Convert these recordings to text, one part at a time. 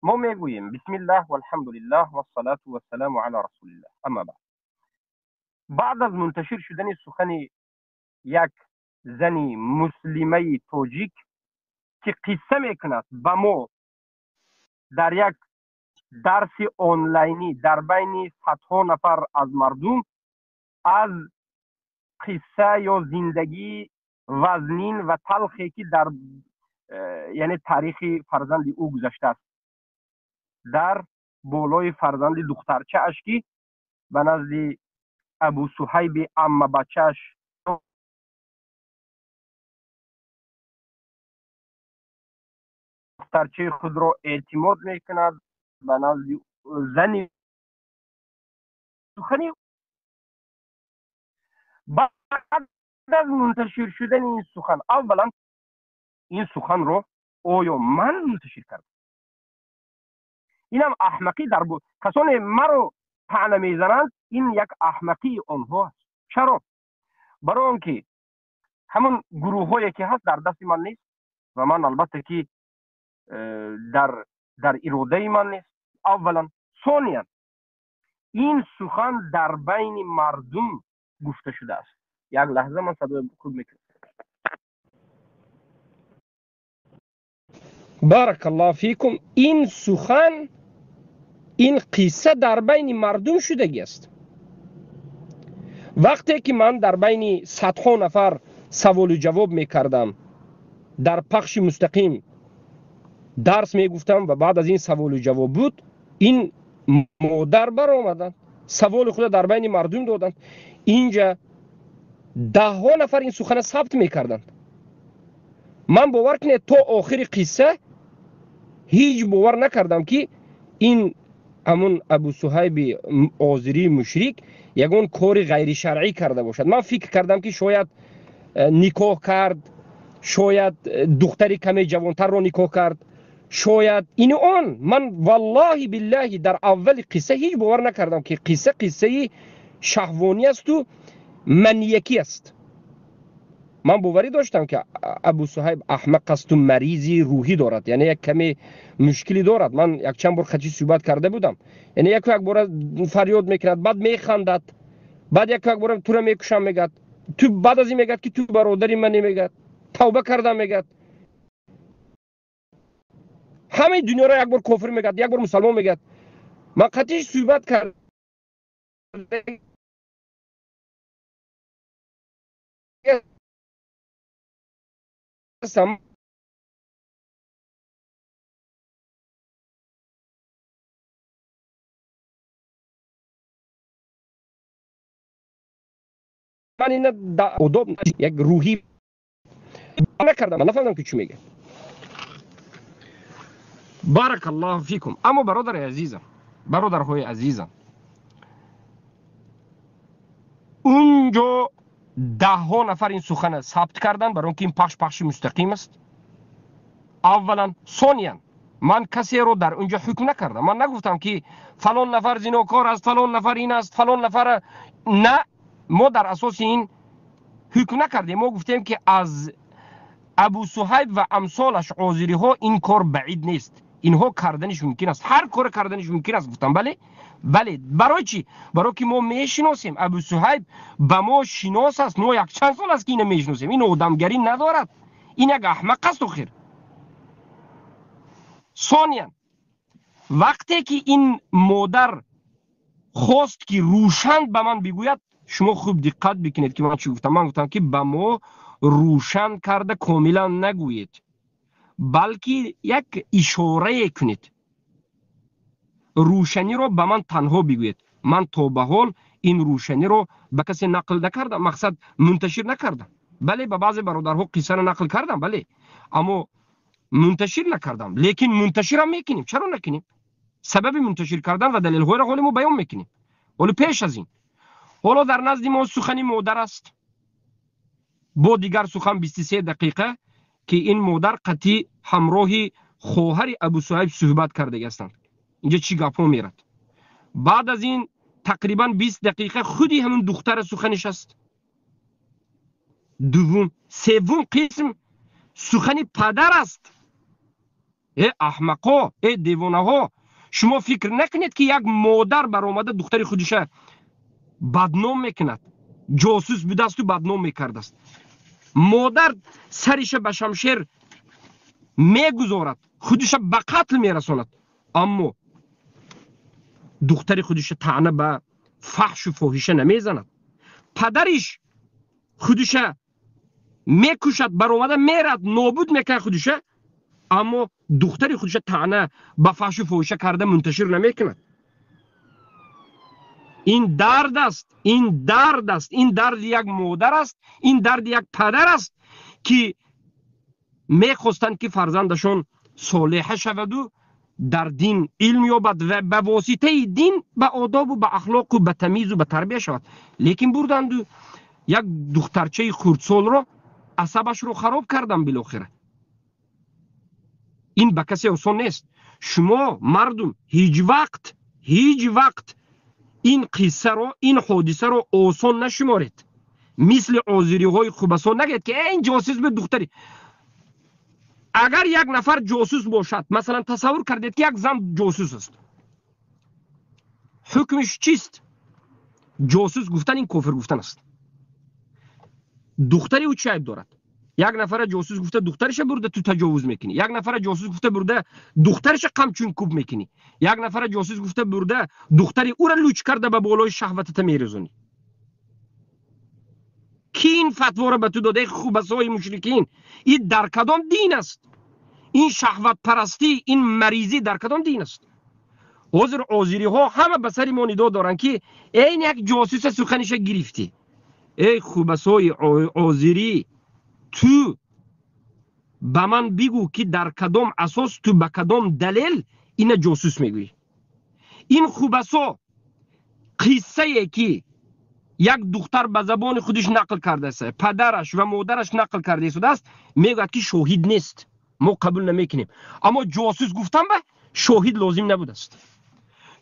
Мо мегӯем: бисмиллаҳ, валҳамдулиллаҳ, вассалату вассаламу ала расулиллаҳ, амма баъд. Баъд аз мунташир шудани сухани як зани муслимаи тоҷик, ки қисса мекунад ба мо дар як дарси онлайнӣ дар байни садҳо нафар аз мардум, аз қисса ё зиндагии вазнин ва талхе, ки дар яъне таърихи фарзанди ӯ гузаштааст, дар болои фарзанди духтарчааш, ки ба назди Абусуҳайби амма бачааш духтарчаи худро эътимод мекунад, ба назди зани сухани. Баъд аз мунташир шудани ин сухан, аввалан, ин суханро оё ман мунташир кардам? Инам аҳмақӣ дар касоне маро таъна мезананд, ин як аҳмақии онҳо аст. Чаро? Барои он ки ҳамон гурӯҳҳое ки ҳаст, дар дасти ман нест ва ман албатта ки дар иродаи ман нест, аввалан. Сониян, ин сухан дар байни мардум гуфта шудааст. Як лаҳза, ман садои хуб мекунам. Баракаллоҳу фикум. Ин сухан, ин қисса дар байни мардум шудагӣ аст. Вақте ки ман дар байни садҳо нафар саволу ҷавоб мекардам, дар пахши мустақим дарс мегуфтам ва баъд аз ин саволу ҷавоб буд, ин модар баромаданд, саволи худа дар байни мардум доданд. Инҷа даҳҳо нафар ин сухана сабт мекарданд. Ман, бовар кунед, то охири қисса ҳеҷ бовар накардам, ки ин ҳамун Абусуҳайби озирии мушрик ягон кори ғайришаръӣ карда бошад. Ман фикр кардам, ки шояд никоҳ кард, шояд духтари каме ҷавонтарро никоҳ кард, шояд ину он. Ман, валлоҳи биллаҳи, дар аввали қисса ҳеҷ бовар накардам, ки қисса қиссаи шаҳвонӣ асту маниякӣ аст. Ман боварӣ доштам, ки Абусуҳайб аҳмақ асту маризи рӯҳӣ дорад, яъне як каме мушкилӣ дорад. Ман якчанд бор хачи суҳбат карда будам, яъне яку як бора фарёд мекунад, баъд механдад, баъд яку як бора тура мекушам мегӯяд, ту, баъд аз ин мегӯяд, ки ту бародари мане мегӯяд, тавба кардам мегӯяд, ҳамаи дунёро як бор кофир мегӯяд, як бор мусалмон мегӯяд. Ман қатъи суҳбат кардам. Ман ина одоб як рӯҳӣ накардам, ман нафаҳмидам, ки чӣ мегӯяд. Баракаллоҳу фикум. Аммо, бародари азизам, бародарҳои азизам, унҷо даҳҳо нафар ин сухана сабт карданд, барои он ки ин пахш пахши мустақим аст, аввалан. Сониян, ман касеро дар унҷо ҳукм накардам. Ман нагуфтам, ки фалон нафар зинокор аст, фалон нафар ин аст, фалон нафар на. Мо дар асоси ин ҳукм накардем. Мо гуфтем, ки аз Абусуҳайб ва амсолаш озириҳо ин кор баъид нест, инҳо карданиш мумкин аст, ҳар коре карданиш мумкин аст, гуфтам. Бале. Барои чӣ? Барои ки мо мешиносем, Абусуҳайб ба мо шинос аст. Мо якчанд сол аст, ки ина мешиносем. Ин одамгарӣ надорад, ин як аҳмақ аст охир. Сониян, вақте ки ин модар хост, ки рӯшан ба ман бигӯяд, шумо хуб диққат бикунед, ки ман чӣ гуфтам. Ман гуфтам, ки ба мо рӯшан карда комилан нагӯед, балки як ишорае кунед, рӯшаниро ба ман танҳо бигӯед. Ман то ба ҳол ин рӯшаниро ба касе нақл накардам, мақсад, мунташир накардам. Бале, ба баъзе бародарҳо қиссаро нақл кардам, бале, аммо мунташир накардам. Лекин мунташирам мекунем. Чаро накунем? Сабаби мунташир кардан ва далелҳоеро ҳоли мо баён мекунем. Ҳоло пеш аз ин, ҳоло дар назди мо сухани модар аст бо дигар сухан, 23 дақиқа, ки ин модар қатъи ҳамроҳи хоҳари Абусуҳайб суҳбат кардаги ҳастанд. Инҷа чӣ гапҳо мерад? Баъд аз ин тақрибан 20 дақиқа худи ҳамин духтара суханиш аст. Дуввум, севум қисм сухани падар аст. Э аҳмақо, э девонаҳо, шумо фикр накунед, ки як модар баромада духтари худиша бадном мекунад, ҷосус будасту бадном мекардааст. Модар сариша ба шамшер мегузорад, худиша ба қатл мерасонад, аммо духтари худиша таъна ба фаҳшу фоҳиша намезанад. Падариш худиша мекушад, баромада мерад, нобуд мекунад худиша, аммо духтари худиша таъна ба фаҳшу фоҳиша карда мунташир намекунад. Ин дард аст, ин дард аст, ин дарди як модар аст, ин дарди як падар аст, ки мехостанд, ки фарзандашон солеҳа шаваду дар дин илм ёбад ва ба воситаи дин ба одобу ба ахлоқу ба тамизу ба тарбия шавад. Лекин бурданду як духтарчаи хурдсолро асабашро хароб кардам билохира. Ин ба касе осон нест. Шумо, мардум, ҳеҷ вақт, ҳеҷ вақт ин қиссаро, ин ҳодисаро осон нашуморед. Мисли озириҳои хубасон нагӯед, ки ин ҷосус буд духтари. Агар як нафар ҷосус бошад, масалан, тасаввур кардед, ки як зан ҷосус аст, ҳукмиш чист? Ҷосус гуфтан ин кофир гуфтан аст. Духтари ӯ чӣ айб дорад? Як нафара ҷосус гуфта, духтариша бурда ту таҷовуз мекунӣ, як нафара ҷосус гуфта, бурда духтариша қамчун кӯб мекунӣ, як нафара ҷосус гуфта, бурда духтари ӯра луч карда ба болои шаҳватата мерезонӣ. Ки ин фатворо ба ту дода, хубасои мушрикин? Ин дар кадом дин аст? Ин шаҳватпарастӣ, ин маризӣ дар кадом дин аст? Ҳозир озириҳо ҳама ба сари мо нидо доранд, ки ин як ҷосуса суханиша гирифтӣ. Эй хубасои озирӣ, ту ба ман бигӯ, ки дар кадом асос, ту ба кадом далел ина ҷосус мегӯӣ? Ин хубасо қиссае, ки як духтар ба забони худиш нақл кардааст, падараш ва модараш нақл карда истодааст, мегӯяд, ки шоҳид нест, мо қабул намекунем. Аммо ҷосус гуфтан ба шоҳид лозим набудааст.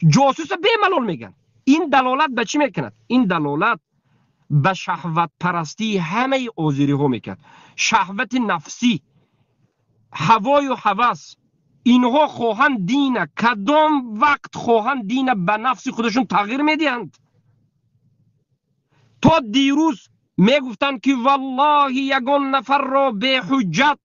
Ҷосуса бемалол мегӯянд. Ин далолат ба чӣ мекунад? Ин далолат ба шаҳватпарастии ҳамаи озириҳо мекард. Шаҳвати нафсӣ, ҳавою ҳавас. Инҳо хоҳанд дина, кадом вақт хоҳанд, дина ба нафси худашон тағйир медиҳанд. То дирӯз мегуфтанд, ки валлоҳи, ягон нафарро беҳуҷҷат,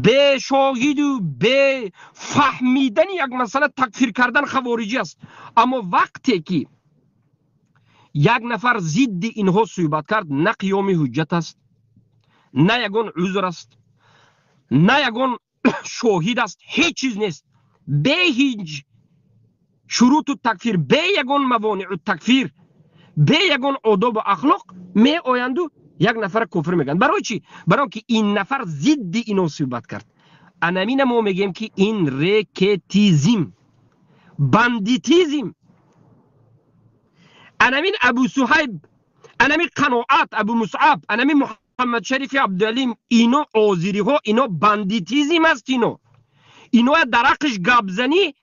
бешоҳиду бефаҳмидани як масъала такфир кардан хавориҷӣ аст. Аммо вақте ки як нафар зидди инҳо суҳбат кард, на қиёми ҳуҷҷат аст, на ягон узр аст, на ягон шоҳид аст, ҳеҷ чиз нест. Бе ҳеҷ шуруту такфир, бе ягон мавониу такфир, бе ягон одобу ахлоқ меоянду як нафара кофир мегӯянд. Барои чӣ? Барои ки ин нафар зидди ино суҳбат кард. Анамина мо мегӯем, ки ин рекетизм, бандитизм. Анамин Абу Суҳайб, анами Қаноат, Абу Мусаб, анами Муҳаммадшарифи Абдуалим, ино озириҳо, ино бандитизм аст. Ино дарақиш гапзанӣ,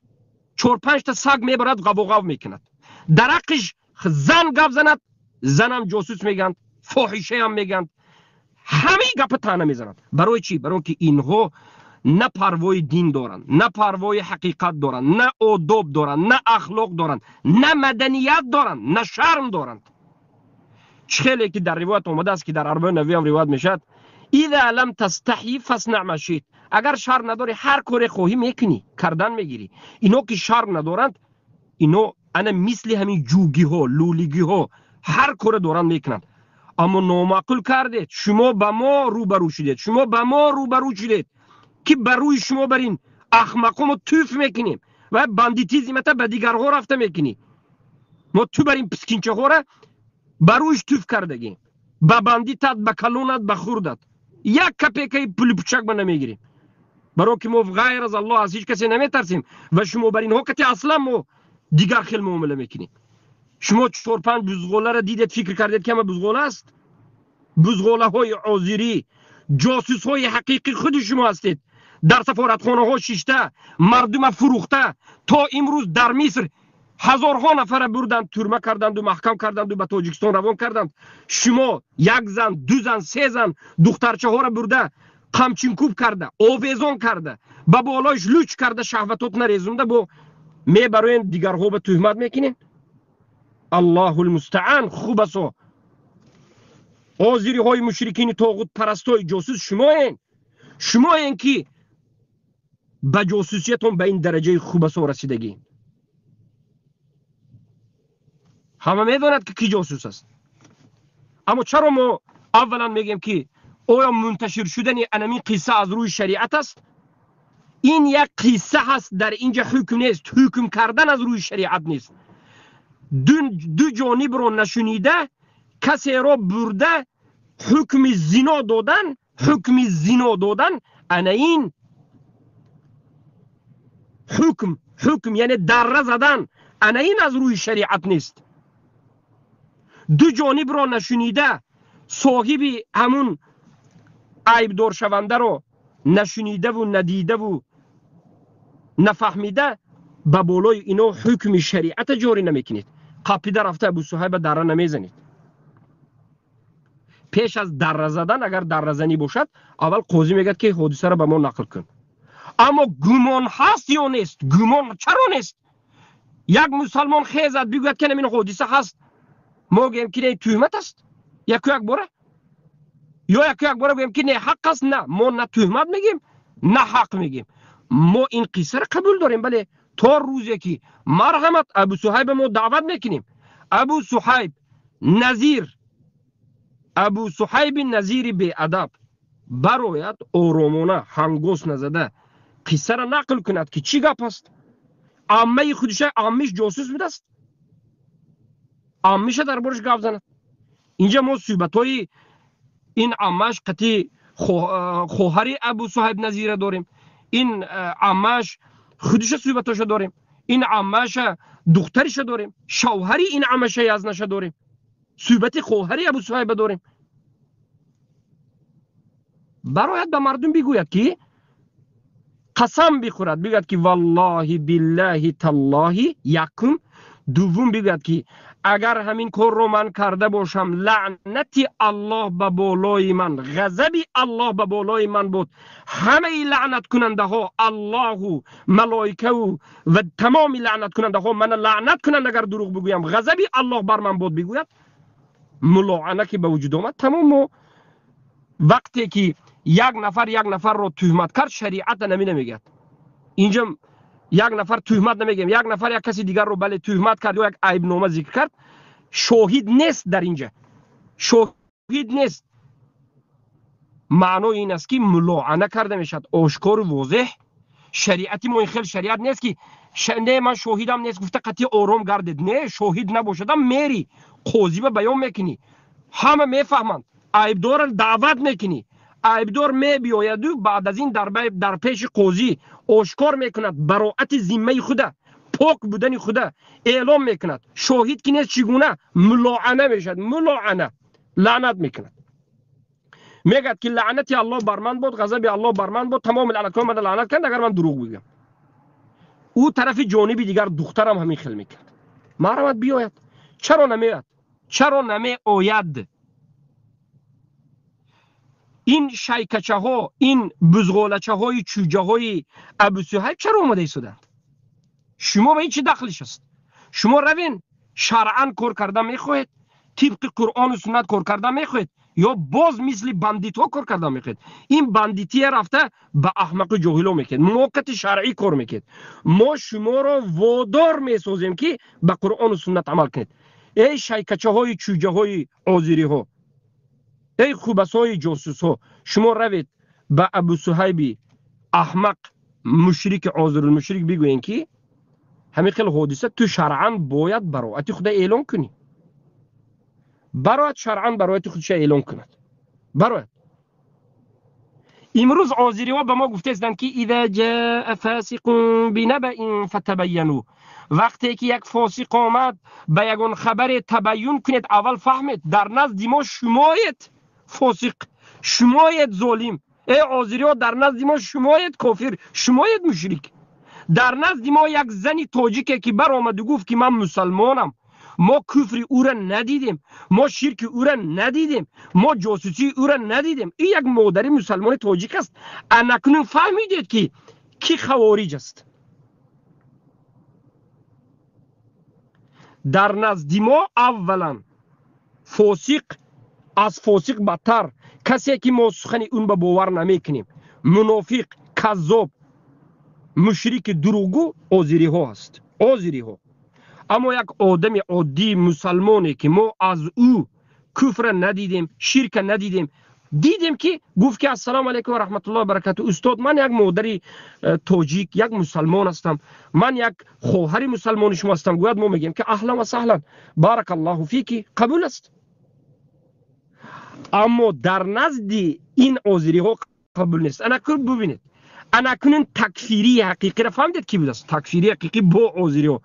чор-панҷта саг мебарад, ғавоғав мекунад. Дарақиш зан гап занад, занам ҷосус мегӯянд, фоҳишаам мегӯянд, ҳамаи гапа таъна мезананд. Барои чӣ? Барои ки инҳо на парвои дин доранд, на парвои ҳақиқат доранд, на одоб доранд, на ахлоқ доранд, на маданият доранд, на шарм доранд. Чӣ хеле ки дар ривоят омадааст, ки дар Арбаи Навиам ривоят мешавад: إذا لم تستحي فاصنع ما شئت. Агар шарм надорӣ, ҳар коре хоҳӣ мекунӣ, кардан мегирӣ. Ино ки шарм надоранд, ино ана мисли ҳамин ҷугиҳо, лӯлигиҳо ҳар коре доранд, мекунанд. Аммо номаъқул кардед. Шумо ба мо рӯбарӯ шудед, шумо ба мо рӯбарӯ шудед, ки ба рӯи шумо бар ин ахмақо мо туф мекунем ва бандитизмата ба дигарҳо рафта мекунӣ. Мо ту бар ин пискинчаҳора ба рӯиш туф кардагем, ба бандитат, ба калонат, ба хурдат як копейкаи пули пучак ба намегирем, баро ки мо ғайр аз Аллоҳ аз ҳеҷ касе наметарсем. Ва шумо бар инҳо кати аслан мо дигар хел муомила мекунем. Шумо чор-панҷ бузғоларо дидед, фикр кардед, ки ҳама бузғола аст. Бузғолаҳои озирӣ, ҷосусҳои ҳақиқӣ худи шумо ҳастед, дар сафоратхонаҳо шишта, мардума фурӯхта. То имрӯз дар Миср ҳазорҳо нафара бурданд, тюрьма карданду, маҳкам карданду, ба Тоҷикистон равон карданд. Шумо як зан, ду зан, се зан духтарчаҳоро бурда. Қамчинкӯб карда, овезон карда, ба болош луч карда, шаҳватот нарезонда, бо мебароен дигарҳо ба туҳмат мекунен. Аллоҳулмустаан. Хубасо озириҳои мушрикини тоғутпарастои ҷосус шумоен, шумоен ки ба ҷосусиятон ба ин дараҷаи хубасо расидагӣ. Ҳама медонад ки кӣ ҷосус аст. Аммо чаро мо аввалан мегӯем, ки оё мунташир шудани анамин қисса аз рӯи шариат аст? Ин як қисса ҳаст, дар инҷа ҳукм нест, ҳукм кардан аз рӯи шариат нест. Ду ҷонибро нашунида касеро бурда ҳукми зино додан, ҳукми зино додан, ана ин ҳукм, ҳукм яъне дарра задан, ана ин аз рӯи шариат нест. Ду ҷонибро нашунида соҳиби ҳамун айбдоршавандаро нашунидаву надидаву нафаҳмида ба болои ино ҳукми шариата ҷорӣ намекунед. Қапида рафта Абу Суҳайба дарра намезанед. Пеш аз дарра задан, агар дарразанӣ бошад, аввал қозӣ мегӯяд, ки ҳодисаро ба мо нақл кун. Аммо гумон ҳаст ё нест? Гумон чаро нест? Як мусалмон хезад, бигӯяд, ки ин ҳодиса ҳаст, мо гӯем, ки не, туҳмат аст, яку як бора, ё яку як бора гӯем, ки не, ҳақ аст. На, мо на туҳмат мегӯем, на ҳақ мегӯем. Мо ин қиссаро қабул дорем, бале, то рӯзе ки марҳамат, Абу Суҳайба мо даъват мекунем. Абу Суҳайб Назир, Абу Суҳайби Назири беадаб барояд, оромона, ҳангос назада қиссаро нақл кунад, ки чӣ гап аст. Аммаи худиша, аммиш ҷосус будааст, аммиша дар бораш гап занад. Инҷа мо суҳбатҳои ин аммаш қати хоҳари Абу Суҳайб Назира дорем, ин аммаш худиша суҳбатоша дорем, ин аммаша духтариша дорем, шавҳари ин аммаша язнаша дорем, суҳбати хоҳари Абу Суҳайба дорем. Барояд, ба мардум бигӯяд, ки қасам бихӯрад, бигӯяд, ки валлоҳи, биллаҳи, таллоҳи. Якум. Дуввум, бигӯяд, ки агар ҳамин корро ман карда бошам, лаънати Аллоҳ ба болои ман, ғазаби Аллоҳ ба болои ман буд, ҳамаи лаънаткунандаҳо, Аллоҳу малоикаву ва тамоми лаънаткунандаҳо мана лаънат кунанд, агар дурӯғ бигӯям, ғазаби Аллоҳ бар ман буд, бигӯяд. Мулоана ки ба вуҷуд омад, тамом. Мо вақте ки як нафар як нафарро туҳмат кард, шариата нами намегӯяд. Инҷа як нафар туҳмат намегӯем, як нафар як каси дигарро, бале, туҳмат кард ё як айбнома зикр кард, шоҳид нест, дар инҷа шоҳид нест. Маънои ин аст, ки мулоана карда мешавад ошкору возеҳ. Шариати мо ин хел шариат нест, ки не, ман шоҳидам нест гуфта, қатъи ором гардед. Не, шоҳид набошадам, мери қозиба баён мекунӣ, ҳама мефаҳманд, айбдорро даъват мекунӣ, айбдор мебиёяду баъд аз ин дар пеши қозӣ ошкор мекунад, бароати зиммаи худа, пок будани худа эълом мекунад. Шоҳид ки нест, чӣ гуна мулоана мешавад? Мулоана, лаънат мекунад, мегӯяд, ки лаънати Аллоҳ бар ман буд, ғазаби Аллоҳ бар ман буд, тамоми лаънаткон мана лаънат кунанд, агар ман дурӯғ бигӯям. Ӯ тарафи ҷониби дигар духтарам ҳамин хел мекард. Марҳамат, биёяд. Чаро намеояд? Чаро намеояд? Ин шайкачаҳо, ин бузғолачаҳои чӯҷаҳои Абусуҳайб чаро омада истоданд? Шумо ба ин чӣ дахлиш аст? Шумо равен, шаръан кор кардан мехоҳед, тибқи Қуръону суннат кор кардан мехоҳед ё боз мисли бандитҳо кор кардан мехоҳед? Ин бандития рафта ба аҳмақу ҷоҳило мекунед. Мо кати шаръӣ кор мекунед. Мо шуморо водор месозем, ки ба Қуръону суннат амал кунед. Эй шайкачаҳои чӯҷаҳои озириҳо, эй хубасҳои ҷосусҳо, шумо равед, ба Абусуҳайби аҳмақ, мушрики озирулмушрик бигӯем, ки ҳамин хел ҳодиса, ту шаръан бояд бароати худа эълон кунӣ. Барояд, шаръан бароати худша эълон кунад, барояд. Имрӯз озириҳо ба мо гуфтаистанд, ки иза ҷаа фасиқун бинабаин фатабайяну. Вақте ки як фосиқ омад ба ягон хабаре, табайюн кунед, аввал фаҳмед. Дар назди мо шумоед фосиқ, шумоед золим. Эй озириҳо, дар назди мо шумоед кофир, шумоед мушрик. Дар назди мо як зани тоҷике ки баромаду гуфт, ки ман мусалмонам. Мо куфри ӯра надидем, мо ширки ӯра надидем, мо ҷосусии ӯра надидем. Ин як модари мусалмони тоҷик аст. Анакунун фаҳмидед, ки кӣ хавориҷ аст. Дар назди мо аввалан фосиқ аз фосиқ бадтар, касе ки мо сухани ӯн ба бовар намекунем, мунофиқ, каззоб, мушрики дурӯғгӯ озириҳо аст, озириҳо. Аммо як одами оддии мусалмоне, ки мо аз ӯ куфра надидем, ширка надидем, дидем, ки гуфт, ки ассалому алайкум ва раҳматуллоҳи ва баракату, устод, ман як модари тоҷик, як мусалмон ҳастам, ман як хоҳари мусалмони шумо ҳастам, гӯяд, мо мегӯем, ки аҳлан ва саҳлан, баракаллоҳу фики, қабул аст. Аммо дар назди ин озириҳо қабул нест. Анакун бубинед, анакунун такфирии ҳақиқиро фаҳмидед, ки будааст такфирии ҳақиқӣ бо озириҳо.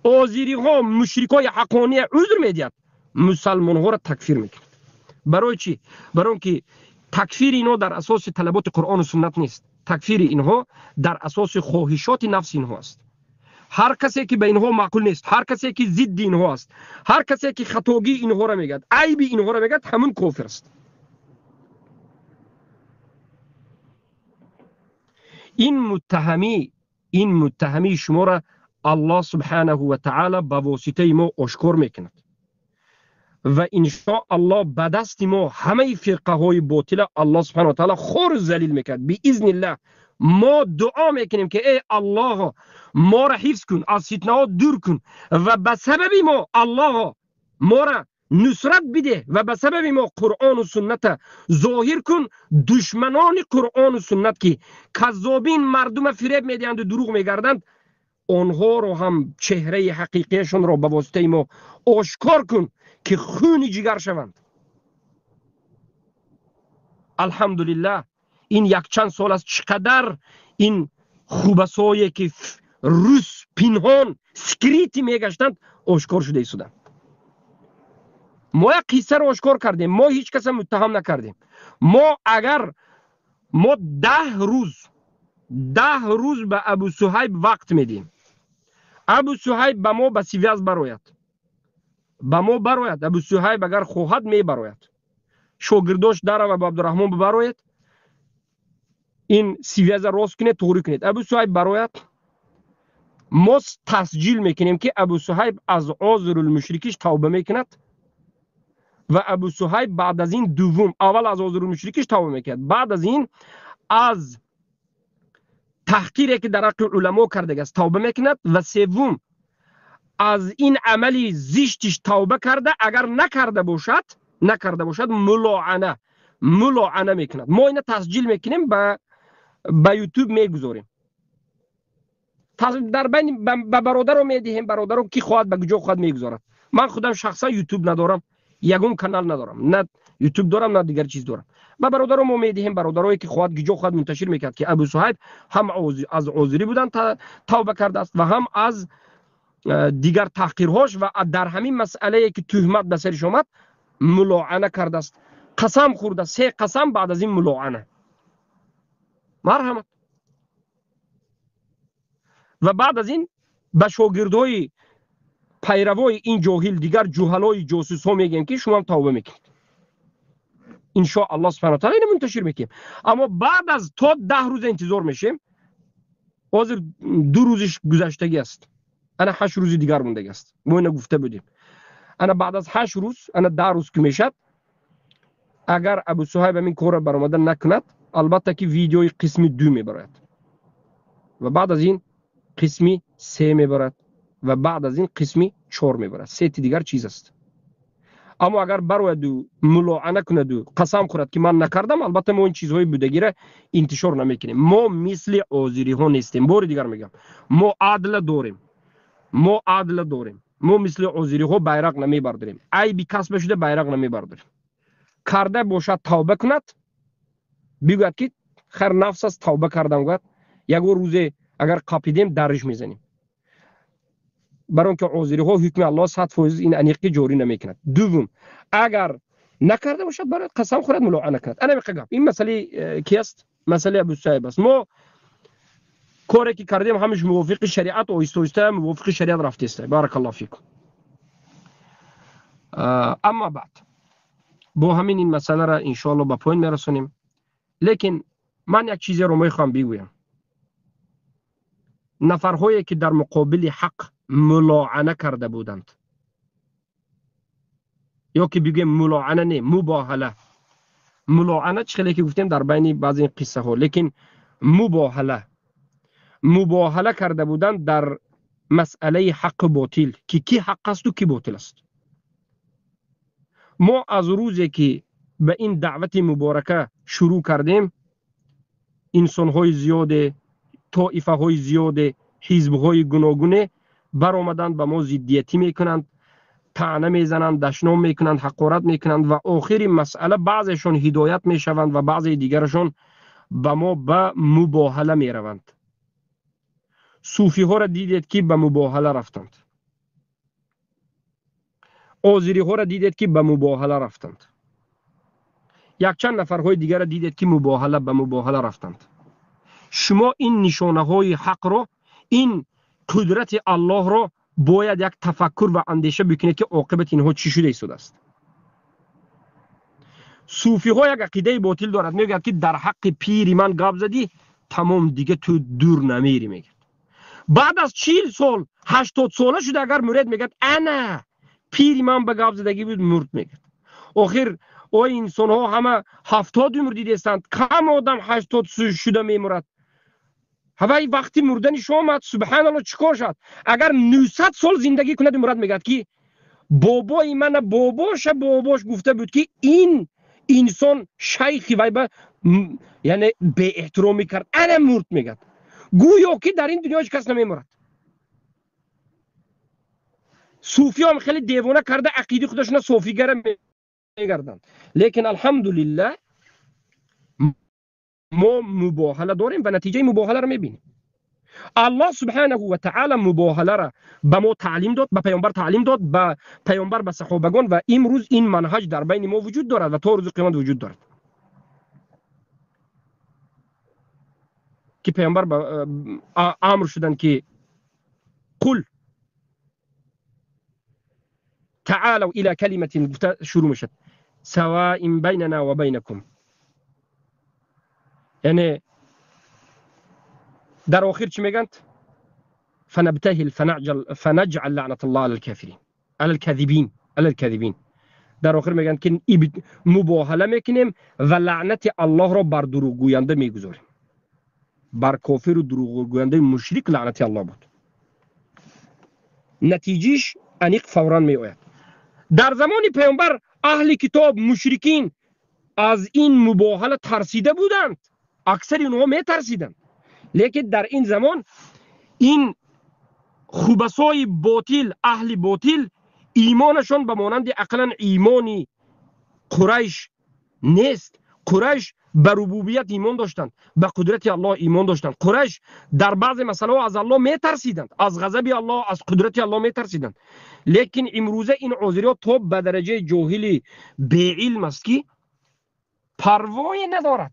Озириҳо мушрикҳои ҳаққония узр медиҳад, мусалмонҳоро такфир мекунад. Барои чӣ? Барои он ки такфири инҳо дар асоси талаботи Қуръону суннат нест. Такфири инҳо дар асоси хоҳишоти нафси инҳо аст. Ҳар касе ки ба инҳо маъқул нест, ҳар касе ки зидди инҳо аст, ҳар касе ки хатогии инҳоро мегӯяд, айби инҳоро мегӯяд, ҳамун кофир аст. Ин муттаҳамӣ, ин муттаҳамии шуморо Аллоҳ субҳанаҳу ва таъала ба воситаи мо ошкор мекунад ва иншоаллоҳ ба дасти мо ҳамаи фирқаҳои ботила Аллоҳ субҳанаҳу ва таъала хору залил мекунад биизниллаҳ. Мо дуо мекунем, ки эй Аллоҳо, моро ҳифз кун, аз фитнаҳо дур кун ва ба сабаби мо, Аллоҳо, моро нусрат бидеҳ ва ба сабаби мо Қуръону сунната зоҳир кун. Душманони Қуръону суннат, ки каззобин, мардума фиреб медиҳанду дурӯғ мегарданд, онҳоро ҳам чеҳраи ҳақиқияшонро ба воситаи мо ошкор кун, ки хуни ҷигар шаванд. Алҳамдулиллаҳ, ин якчанд сол аст, чӣ қадар ин хубасое, ки рус пинҳон скрытый мегаштанд, ошкор шуда истоданд. Мо як қиссаро ошкор кардем, мо ҳеҷ каса муттаҳам накардем. Мо агар мо 10 рӯз, 10 рӯз ба Абу Суҳайб вақт медиҳем, Абу Суҳайб ба мо ба связь барояд, ба мо барояд. Абу Суҳайб агар хоҳад, мебарояд. Шогирдош дарава, ба Абдураҳмон бибарояд, ин связь а рост кунед, туғрӣ кунед. Абу Суҳайб барояд, мо тасҷил мекунем, ки Абу Суҳайб аз озурулмушрикиш тавба мекунад ва Абу Суҳайб баъд аз ин дуввум, аввал аз озурулмушрикиш тавба мекунад, баъд аз ин аз таҳқире, ки дар ҳаққи уламо кардагааст, тавба мекунад ва севум аз ин амали зиштиш тавба карда, агар накарда бошад, накарда бошад, мулоана мекунад. Мо ина тасҷил мекунем, ба Ютуб мегузорем, дар байни ба бародаро медиҳем. Бародаро ки хоҳад, ба куҷо хоҳад, мегузорад. Ман худам шахсан Ютуб надорам, ягон канал надорам, на Ютуб дорам, на дигар чиз дорам. Ба бародаро мо медиҳем, бародарое ки хоҳад, куҷо хоҳад, мунташир мекард, ки Абу Суҳайб ҳам аз озирӣ будан тавба кардааст ва ҳам аз дигар таҳқирҳош ва дар ҳамин масъалае, ки туҳмат ба сариш омад, мулоана кардааст, қасам хӯрда, се қасам, баъд аз ин мулоана. Марҳамат. Ва баъд аз ин ба шогирдҳои пайравои ин ҷоҳил, дигар ҷуҳалои ҷосусҳо мегӯем, ки шумоам тавба мекунед, иншо Аллоҳ субҳана таала. Ина мунташир мекунем, аммо баъд аз то 10 рӯза интизор мешем. Ҳозир 2 рӯзиш гузаштагӣ аст, ана 8 рӯзи дигар мондагӣ аст. Мо ина гуфта будем. Ана баъд аз 8 рӯз, ана 10 рӯз ки мешад, агар Абу Суҳайб ҳамин корро баромада накунад, албатта ки видеои қисми ду мебарояд ва баъд аз ин қисми се мебарад ва баъд аз ин қисми чор мебарад. Сети дигар чиз аст. Аммо агар барояду мулоана кунаду қасам хӯрад, ки ман накардам, албатта мо ин чизҳои будагиро интишор намекунем. Мо мисли озириҳо нестем. Бори дигар мегӯям, мо адла дорем, мо адла дорем. Мо мисли озириҳо байрақ намебардорем, айби касба шуда байрақ намебардорем. Карда бошад, тавба кунад, бигӯяд, ки хайр, нафс аст, тавба кардам, гӯяд. Ягон рӯзе агар қапидем, дариш мезанем, барои он ки озириҳо ҳукми Аллоҳ 100% ин аниқӣ ҷорӣ намекунад. Дуввум, агар накарда бошад, барояд, қасам хӯрад, мулоана кунад. Ана миқа гап. Ин масъалаи ки аст? Масъалаи Абусаиб аст. Мо коре ки кардем, ҳамаш мувофиқи шариат, оҳиста оҳиста мувофиқи шариат рафтеста. Баракаллоҳу фикум. Аммо баъд бо ҳамин ин масъаларо иншоалло ба поён мерасонем. Лекин ман як чизеро мехоҳам бигӯям. Нафарҳое ки дар муқобили ҳақ мулоана карда буданд, ё ки бигӯем мулоана не, мубоҳала. Мулоана чӣ хеле ки гуфтем дар байни баъзе қиссаҳо, лекин мубоҳала карда буданд дар масъалаи ҳаққу ботил, ки кӣ ҳақ асту кӣ ботил аст. Мо аз рӯзе ки ба ин даъвати муборака шурӯъ кардем, инсонҳои зиёде, тоифаҳои зиёде, ҳизбҳои гуногуне баромаданд, ба мо зиддиятӣ мекунанд, таъна мезананд, дашном мекунанд, ҳақорат мекунанд ва охири масъала баъзешон ҳидоят мешаванд ва баъзеи дигарашон ба мо ба мубоҳала мераванд. Суфиҳоро дидед ки ба мубоҳала рафтанд, озириҳоро дидед ки ба мубоҳала рафтанд, якчанд нафарҳои дигарро дидед ки ба мубоҳала рафтанд. Шумо ин нишонаҳои ҳақро, ин қудрати Аллоҳро бояд як тафаккур ва андеша бикунед ки оқибати инҳо чӣ шуда истодааст. Суфиҳо як ақидаи ботил дорад, мегӯяд ки дар ҳаққи пири ман гап задӣ, тамом дига ту дур намери, мегӯяд. Баъд аз 40 сол, 80 сола шуда агар муред, мегӯяд ана пири ман ба гап задагӣ буд, мурд, мегӯяд. Охир ой инсонҳо ҳама 70 умр дидестанд, кам одам 80 шуда мемурад. Ҳавай вақти мурдани шумо омад, субҳаналлоҳ, чӣ кор шуд? Агар 900 сол зиндагӣ кунад, мурад, мегӯяд ки бобои мана бобоша бобош гуфта буд ки ин инсон шайхи вай ба яъне беэҳтиромӣ кард, ана мурд, мегӯяд. Гӯё ки дар ин дунё ҳеҷ кас намемурад. Суфиём хеле девона карда ақидаи худашона софигара мегарданд. Лекин алҳамдулиллаҳ мо мубоҳала дорем ва натиҷаи мубоҳаларо мебинем. Аллоҳ субҳанаҳу ва таъала мубоҳаларо ба мо таълим дод, ба паёмбар таълим дод, ба паёмбар, ба саҳобагон, ва имрӯз ин манҳаҷ дар байни мо вуҷуд дорад ва то рӯзи қиёмат вуҷуд дорад. Ки паёмбар амр шуданд ки қул таъалав ила калиматин, гуфта шурӯъ мешавад, саваин байнана ва байнакум, яъне дар охир чӣ мегӯянд? Фанабтаҳил фанаҷъал лаънаталлоҳ алал кофирин, алал казибин, алал казибин. Дар охир мегӯянд ки мубоҳала мекунем ва лаънати Аллоҳро бар дурӯғгӯянда мегузорем. Бар кофиру дурӯғгӯяндаи мушрик лаънати Аллоҳ буд. Натиҷиш аниқ фавран меояд. Дар замони паёмбар аҳли китоб, мушрикин аз ин мубоҳала тарсида буданд, аксари онҳо метарсиданд. Лекин дар ин замон ин хубасои ботил, аҳли ботил, имонашон ба монанди ақлан имони Қурайш нест. Қурайш ба рубубият имон доштанд, ба қудрати Аллоҳ имон доштанд. Қурайш дар баъзе масъалаҳо аз Аллоҳ метарсиданд, аз ғазаби Аллоҳ, аз қудрати Аллоҳ метарсиданд. Лекин имрӯза ин озириҳо то ба дараҷаи ҷоҳили беилм аст ки парвое надорад,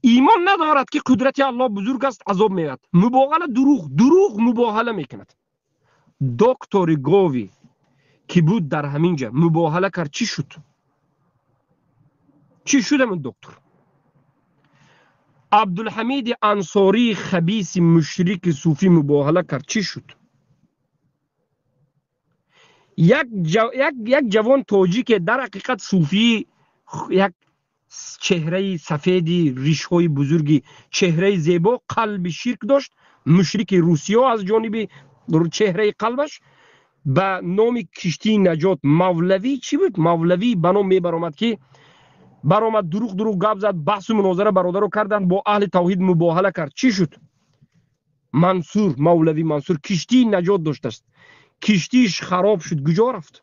имон надорад ки қудрати Аллоҳ бузург аст, азоб меояд. Мубоҳала дурӯғ, дурӯғ мубоҳала мекунад. Доктори Гови ки буд дар ҳамин ҷа мубоҳала кард, чӣ шуд? Чӣ шуд ҳамин доктор? Абдулҳамиди Ансории хабиси мушрики суфӣ мубоҳала кард, чӣ шуд? Як ҷавон тоҷике дар ҳақиқат суфӣ, як чеҳраи сафеди, ришҳои бузурги, чеҳраи зебо, қалби ширк дошт, мушрики русиё аз ҷониби чеҳраи қалбаш ба номи киштии наҷот мавлавӣ чӣ буд? Мавлавӣ ба ном мебаромад ки баромад, дурӯғ дурӯғ гап зад, баҳсу мунозара бародаро карданд, бо аҳли тавҳид мубоҳала кард. Чӣ шуд? Мансур, мавлавӣ Мансур киштии наҷот доштааст, киштииш хароб шуд, куҷо рафт?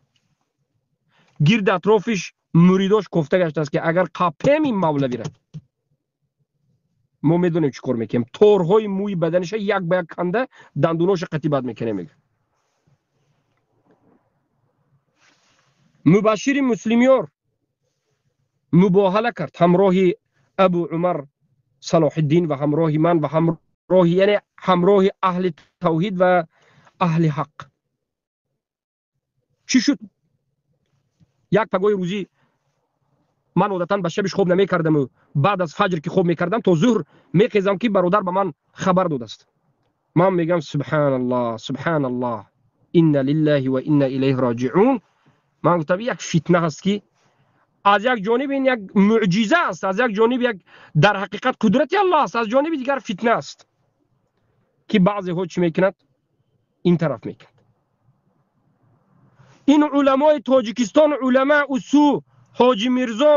Гирди атрофиш муридош кофта гаштааст ки агар қапем ин мавлавиро, мо медонем чӣ кор мекунем, торҳои мӯи баданиша як ба як канда дандуноша қатибат мекунем, мегӯяд. Мубашшири Муслимёр мубоҳала кард ҳамроҳи Абу Умар Салоҳиддин ва ҳамроҳи ман ва ҳамроҳи, яъне ҳамроҳи аҳли тавҳид ва аҳли ҳақ. Чӣ шуд? Як пагоҳи рӯзӣ ман одатан ба шабиш хоб намекардаму баъд аз фаҷр ки хоб мекардам то зуҳр мехезам ки бародар ба ман хабар додааст. Ман мегӯям субҳаналлоҳ, субҳаналлоҳ, инна лиллаҳи ва инна илайҳи роҷиун. Ман гуфтам як фитна ҳаст ки аз як ҷониб ин як мӯъҷиза аст, аз як ҷониб як дар ҳақиқат қудрати Аллоҳ аст, аз ҷониби дигар фитна аст ки баъзеҳо чӣ мекунад? Ин тараф мекунад. Ин уламои Тоҷикистон, улама усу Ҳоҷи Мирзо,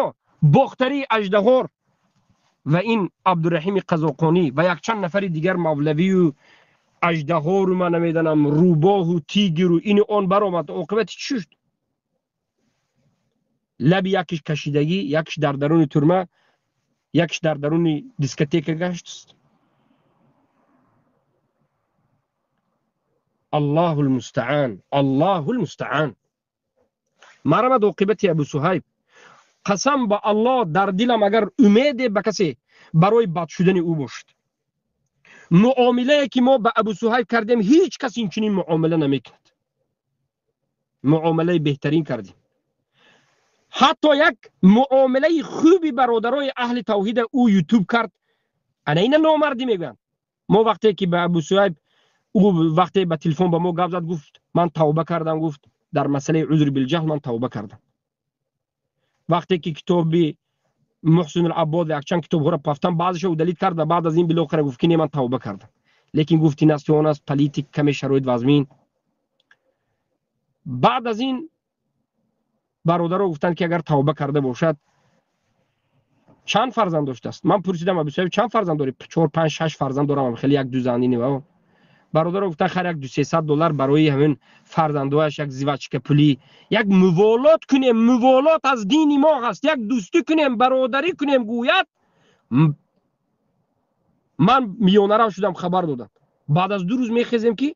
Бохтарӣ Аждаҳор ва ин Абдураҳими Қазоқонӣ ва якчанд нафари дигар мавлавию аждаҳору ман намедонам рӯбоҳу тигру ини он баромад. Оқибати чӣ шуд? Лаби якиш кашидагӣ, якиш дар даруни турма, якиш дар даруни дискотека гашт. Аллоҳул мустаъан, Аллоҳул мустаъан. Марамад оқибати Абу Суҳайб. Қасам ба Аллоҳ, дар дилам агар умеде ба касе барои бад шудани ӯ бошад, муомилае ки мо ба Абу Суҳайб кардем, ҳеҷ кас инчунин муомила намекунад. Муомилаи беҳтарин кардем. Ҳатто як муомилаи хуби бародарои аҳли тавҳида ӯ ютуб кард. Ана ина номардӣ мегӯянд. Мо вақте ки ба Абу Суҳайб, ӯ вақте ба телефон ба мо гап зад, гуфт ман тавба кардам, гуфт дар масъалаи узр билҷаҳл ман тавба кардам. Вақте ки китоби Муҳсин ал-Аббод ва якчанд китобҳоро пафтам, баъзеша удалит кард ва баъд аз ин билохира гуфт ки не, ман тавба кардам. Лекин гуфт ин аст он аст, политик каме шароит вазмин. Баъд аз ин бародаро гуфтанд ки агар тавба карда бошад, чанд фарзанд доштааст? Ман пурсидам Абу Суҳайб чанд фарзанд дорӣ? 4, 5, 6 фарзанд дорам, хеле як ду занини ва бародаро гуфтанд хар як 200-300 доллар барои ҳамин фарзандояш як зивачка пулӣ, як муволот кунем, муволот аз дини мо ҳаст, як дӯстӣ кунем, бародарӣ кунем гӯяд. Ман миёнарав шудам, хабар додам. Баъд аз 2 рӯз мехезем ки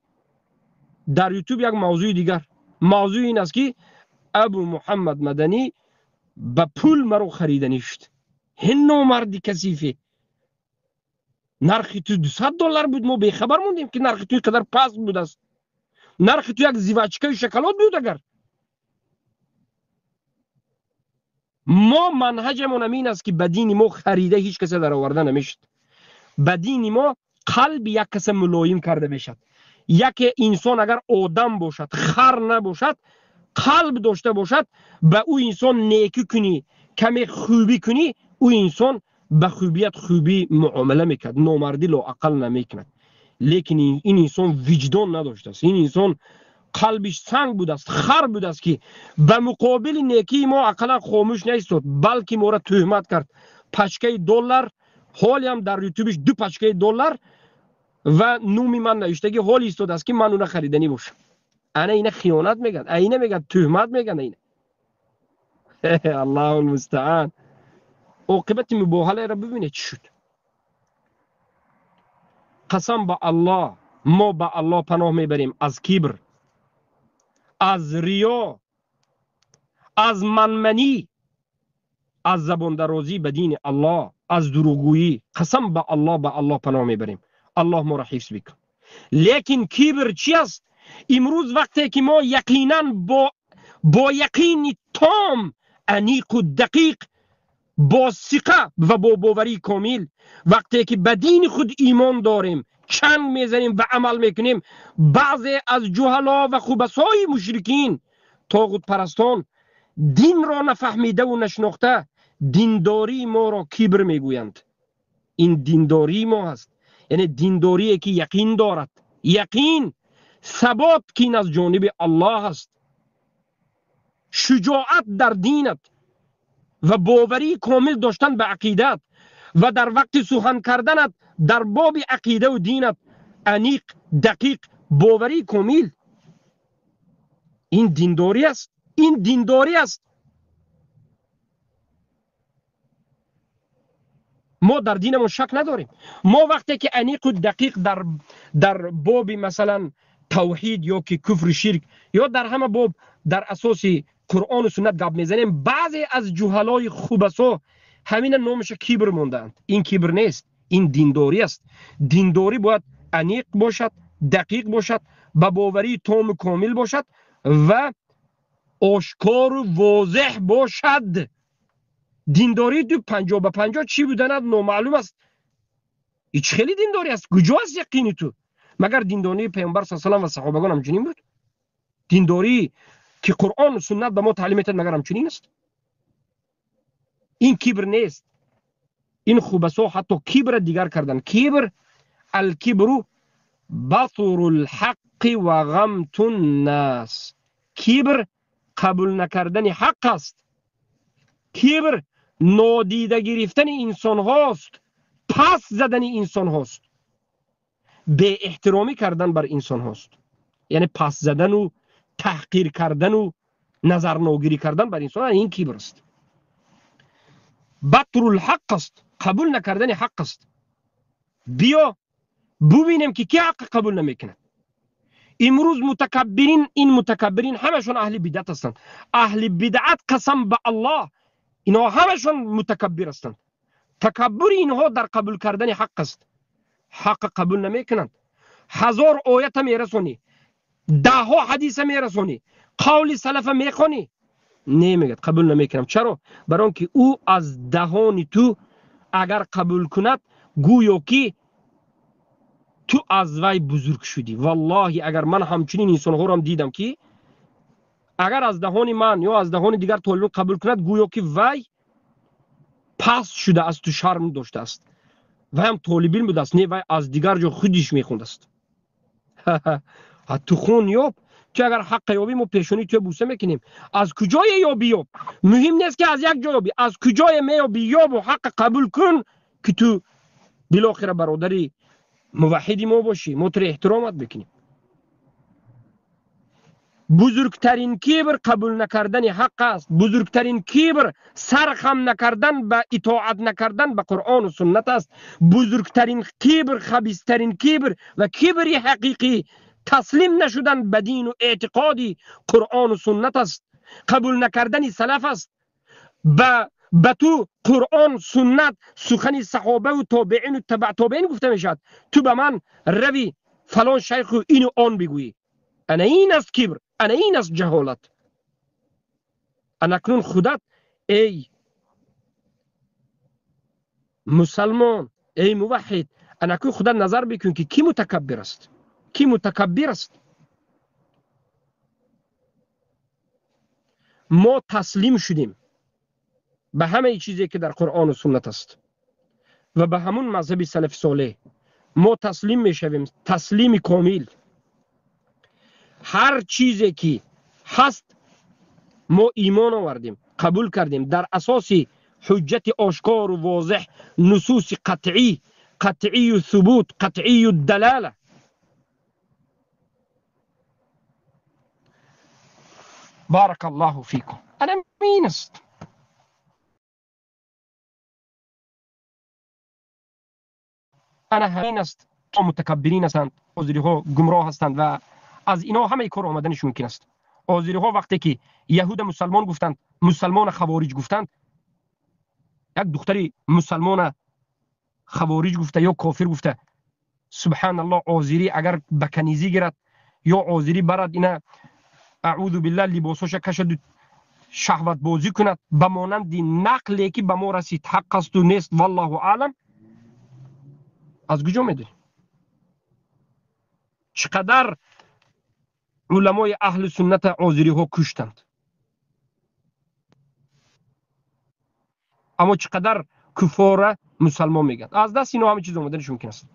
дар ютуб як мавзӯи дигар. Мавзӯи ин аст ки Абу Муҳаммад Маданӣ ба пул маро хариданӣ шуд. Ҳин номарди касифе, нархи ту 200 доллар буд, мо бехабар мондем ки нархи ту ин қадар паст будааст. Нархи ту як зивачкаи шоколад буд. Агар мо манҳаҷамон ҳамин аст ки ба дини мо харида ҳеҷ касе дароварда намешуд. Ба дини мо қалби як каса мулоим карда мешавад. Яке инсон агар одам бошад, хар набошад, қалб дошта бошад, ба ӯ инсон некӣ кунӣ, каме хубӣ кунӣ, ӯ инсон ба хубият хубӣ муомила мекунад, номардӣ лоақал намекунад. Лекин ин инсон виҷдон надоштааст, ин инсон қалбиш санг будааст, хар будааст ки ба муқобили некии мо ақаллан хомӯш наистод, балки моро тӯҳмат кард. Пачкаи доллар, ҳолиам дар ютубиш 2 пачкаи доллар ва нуми ман навиштагӣ ҳоли истодааст ки ман уна хариданӣ бошам. Ана ина хиёнат мегӯянд, ина мегӯянд тӯҳмат мегӯянд, ина. Аллоҳул мустаъан. Оқибати мубоҳаларо бибинед чӣ шуд. Қасам ба Аллоҳ, мо ба Аллоҳ паноҳ мебарем аз кибр, аз риё, аз манманӣ, аз забондарозӣ ба дини Аллоҳ, аз дурӯғгӯӣ. Қасам ба Аллоҳ, ба Аллоҳ паноҳ мебарем. Аллоҳ моро ҳифз бикун. Лекин кибр чи аст? Имрӯз вақте ки мо яқинан бо яқини том, аниқу дақиқ, бо сиқа ва бо боварии комил, вақте ки ба дини худ имон дорем, чанг мезанем ва амал мекунем, баъзе аз ҷуҳало ва хубасои мушрикин, тоғутпарастон, динро нафаҳмидаву нашинохта диндории моро кибр мегӯянд. Ин диндории мо ҳаст, яъне диндорие ки яқин дорад, яқин сабот ки ин аз ҷониби Аллоҳ аст, шуҷоат дар динат ва боварии комил доштан ба ақидат ва дар вақти сухан карданат дар боби ақидаву динат аниқ, дақиқ, боварии комил. Ин диндорӣ аст, ин диндорӣ аст. Мо дар динамон шак надорем. Мо вақте ки аниқу дақиқ дар боби масалан тавҳид ё ки куфру ширк ё дар ҳама боб дар асоси Қуръону суннат гап мезанем, баъзе аз ҷуҳалои хубасо ҳамина номаша кибр мондаанд. Ин кибр нест, ин диндорӣ аст. Диндорӣ бояд аниқ бошад, дақиқ бошад, ба боварии тому комил бошад ва ошкору возеҳ бошад. Диндории ту 50 ба 50 чӣ буданат номаълум аст. И чӣ хели диндорӣ аст? Куҷо аст яқини ту? Магар диндории Паёмбар с салам ва саҳобагон ҳамчунин буд? Диндорӣ ки Қуръону суннат ба мо таълим метиҳад, магар ҳамчунин аст? Ин кибр нест. Ин хубасо ҳатто кибра дигар кардан. Кибр: الكبر بطر الحق وغمط الناس. Кибр қабул накардани ҳақ аст, кибр нодида гирифтани инсонҳост, пас задани инсонҳост, беэҳтиромӣ кардан бар инсонҳост, яъне пас задану таҳқир кардану назарногирӣ кардан бар инсон, ин кибр аст. بطر الحق аст, қабул накардани ҳақ аст. Биё бубинем, ки ки ҳаққ қабул намекунад имрӯз. Мутакаббирин, ин мутакаббирин ҳамашон аҳли бидъат ҳастанд. Аҳли бидъат, қасам ба Аллоҳ, инҳо ҳамашон мутакаббир ҳастанд. Такаббури инҳо дар қабул кардани ҳақ аст. Ҳаққ қабул намекунанд. Ҳазор оята мерасонӣ, даҳҳо ҳадиса мерасонӣ, қавли салафа мехонӣ, не, мегӯяд, қабул намекунам. Чаро? Бар он ки ӯ аз даҳони ту агар қабул кунад, гӯё ки ту аз вай бузург шудӣ. Валлоҳи, агар ман ҳамчунин инсонҳоро дидам, ки агар аз даҳони ман ё аз даҳони дигар толибон қабул кунад, гӯё ки вай паст шуда, аз ту шарм доштааст, вайам толибилм будааст. Не, вай аз дигар ҷо худиш мехондааст. Ту хун ёб, ту агар ҳаққа ёбӣ, мо пешонии туя буса мекунем. Аз куҷое ёбӣ, ёб, муҳим нест, ки аз як ҷо ёбӣ, аз куҷое меёбӣ, ёбу ҳаққа қабул кун, ки ту билохира бародари муваҳҳиди мо бошӣ, мо туро эҳтиромат бикунем. Бузургтарин кибр қабул накардани ҳақ аст. Бузургтарин кибр сархам накардан ба итоат накардан ба Қуръону суннат аст. Бузургтарин кибр, хабистарин кибр ва кибри ҳақиқӣ таслим нашудан ба дину эътиқоди Қуръону суннат аст, қабул накардани салаф аст. Ба ту Қуръон, суннат, сухани саҳобаву тобеину табаъ тобеин гуфта мешавад, ту ба ман рави фалон шайху ину он бигӯӣ. Ана ин аст кибр, ана ин аст ҷаҳолат. Анакнун худат, эй мусалмон, эй муваҳҳид, анакун худат назар бикун, ки кӣ мутакаббир аст, кӣ мутакаббир аст. Мо таслим шудем ба ҳамаи чизе, ки дар Қуръону суннат аст, ва ба ҳамун мазҳаби салафи солеҳ мо таслим мешавем, таслими комил. Ҳар чизе ки ҳаст, мо имон овардем, қабул кардем дар асоси ҳуҷҷати ошкору возеҳ, нусуси қатъӣ, қатъию субут, қатъию далола. بارك الله فيكم. Ана ин аст. Ана ҳамин аст. Мутакаббирин ҳастанд озириҳо, гумроҳ ҳастанд ва аз инҳо ҳамаи кор омаданаш мумкин аст. Озириҳо вақте ки яҳуда мусалмон гуфтанд, мусалмона хавориҷ гуфтанд, як духтари мусалмона хавориҷ гуфта ё кофир гуфта, субҳаналлоҳ, озирӣ агар ба канизӣ гирад ё озирӣ барад, ина, аъузу биллаҳ, либосоша кашаду шаҳватбозӣ кунад, ба монанди нақле ки ба мо расид, ҳақ асту нест, валлоҳу аълам, аз куҷо медонӣ? Чӣ қадар уламои аҳли сунната озириҳо куштанд, аммо чӣ қадар куфора мусалмон мегӯянд. Аз даст ино ҳама чиз омаданаш мумкин аст.